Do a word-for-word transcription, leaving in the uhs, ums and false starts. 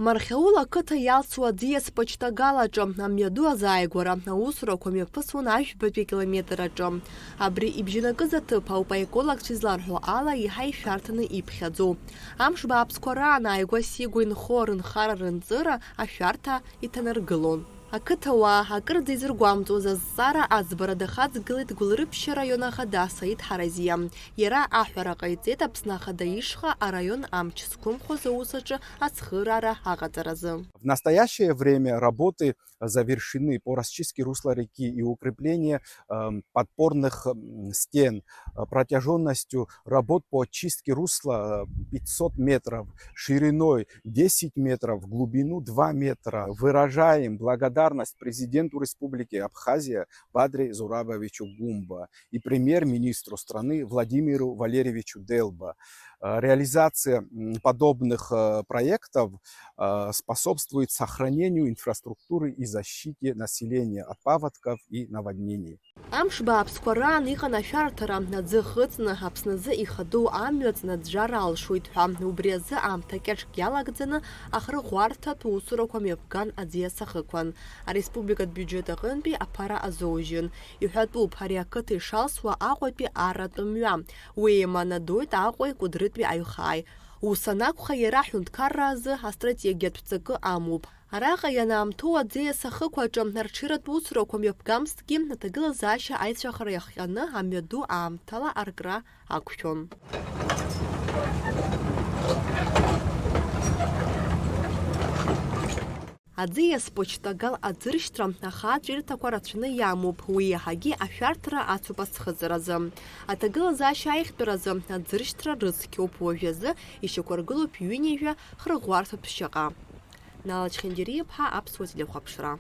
Мархьаула ақыҭа иалсуа аӡиас Почтагал аҿы амҩаду азааигәара аусурақәа мҩаԥысуан ажәбатәи акилометр аҿы. Абри ибжьанакыз аҭыԥ ауп аекологцәа изларҳәо ала еиҳа ишәарҭаны иԥхьаӡоу. Амш бааԥсқәа раан ааигәа Сигәа инхо рынхара-рынҵыра ашәарҭа иҭанаргылон. Ақыҭауаа акырӡа изыргәамҵуаз азҵаара аӡбара дахаҵгылеит Гәылрыԥшьа араион ахада Саид Ҳаразиа. Иара аҳәара ҟаиҵеит Аԥсны Ахада ишҟа араион амч зқәымхоз аус аҿы ацхыраара аҟаҵаразы. В настоящее время работы завершены по расчистке русла реки и укрепление, эм, подпорных, м, стен, э, протяжённостью работ по очистке русла, э, пятьсот метров, шириной десять метров, в глубину два метра. Выражаем благодарность президенту Республики Абхазия Бадри Зурабовичу Гумба и премьер-министру страны Владимиру Валерьевичу Делба. Э, реализация, м, подобных, э, проектов, э, способствует сохранению инфраструктуры и защите населения от паводков и наводнений. Амш бааԥсқәа раан иҟан ашәарҭара, аӡы хыҵны, Аԥсназы ихадоу амҩа ҵнаӡәӡәар алшоит ҳәа. Убри азы аамҭа кьаҿк иалагӡаны ахырӷәӷәарҭатә усурақәа мҩаԥган аӡиас ахықәан. Ареспубликатә биуџьет аҟынтәи аԥара азоужьын. Иҳәатәуп, ари ақыҭа ишалсуа Аҟәатәи арратә мҩа. Уи еиманадоит Аҟәеи Кәыдрытәи аҩхааи. Ус анакәха, иара аҳәынҭқарра азы астратегиатә ҵакы амоуп. Араҟа ианаамҭоу аӡиас ахықәаҿы арҽеиратә усурақәа мҩаԥгамзҭгьы, аҭагылазаашьа аицәахара иахҟьаны амҩаду аамҭала аркра ақәшәон. Аӡиас Почтагал аӡыршьҭра ахааҵәирҭақәа рацәаны иамоуп, уи иаҳагьы ашәарҭара ацуп азхыҵразы. Аҭагылазаашьа аиӷьтәразы аӡыршьҭра рыцқьоуп, уажәазы ишьақәыргылоуп ҩынҩажәа хырӷәӷәарҭатә шьаҟа. Нала Чхендери-иԥҳа, Аԥсуа телехәаԥшра.